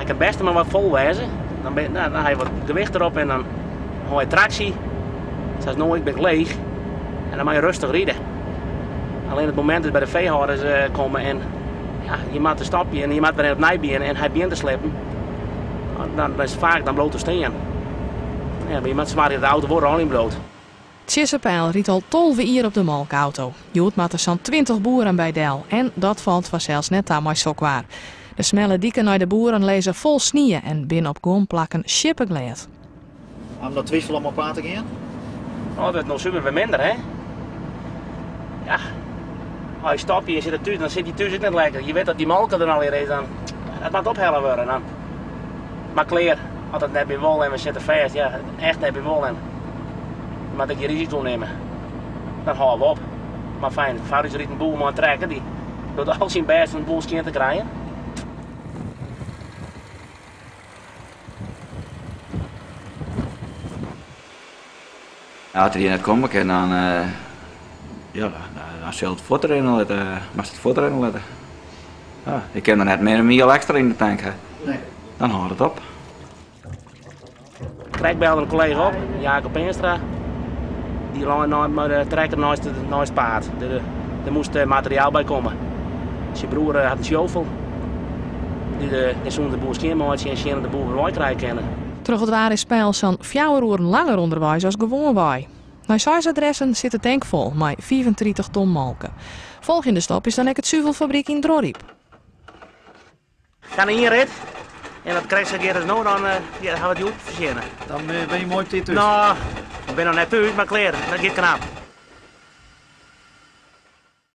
Hy kin bêst mar wat fol wêze. Dan, ben, nou, dan ha je wat gewicht derop en dan hou je traksje. Sa as no, ik bin leech. En dan mei je rêstich ride. Allinnich it momint dat by de feehâlders komme en ja, je moatte stopje en je moatte wer opnij begjinne en hy begjint te slippen, dan is it faak dan bliuwt er stean. Ja, mar je moatte soargje dat de auto wol rôljen bliuwt. Tjisse Pijl rydt al 12 jier op de molkauto. Hjoed moatte sa'n 20 boeren by del en dat falt fansels net ta mei sok waar. De smelle diken nei de boeren lizze fol snie en binne op guon plakken sjippeglêd. Hawwe jo noch twifel om op paad te gean? Oh, it wurdt no suver wer minder, hè? Ja, as je stopje en je sitte thús, dan sit je thús ek net lekker. Je witte dat dy molke der allegear is, dan dat moat ophelle wurde. Dan, mar klear, as it net mear wol en we sitte fêst, ja, echt net mear wol en moat ik gjin risiko nimme. Dan hâlde we op. Mar fijn, foar ús rydt in boer mei in trekker, dy docht al syn bêst om de boel skjin te krijen. As er hjir net komme kin, dan, ja, dan sil it fuortrinne litte. Moatst it fuortrinne litte. Ja, ik kin der net mear in myl ekstra yn de tank ha. Nee. Dan hâldt it op. Krekt belde in kollega op, Jacob Peenstra. Dy lei mei de trekker neist it paad. Der moast materiaal by komme. Syn broer hat in shovel. Dy soene de boel skjinmeitsje en sjen oft de boel wer wei krije kinne. Troch it waar is Pijl sa'n 4 oeren langer ûnderweis as gewoanwei. Nei seis adressen sit de tank fol mei 35 ton molke. Folgjende stop is dan ek it suvelfabryk yn Dronryp. Ik ha ien rit en as it krekt sa giet as no, dan ja, ha we it hjoed fertsjinne. Dan binne je moai op tiid thús. No, ik bin noch net thús, mar klear, dat giet knap.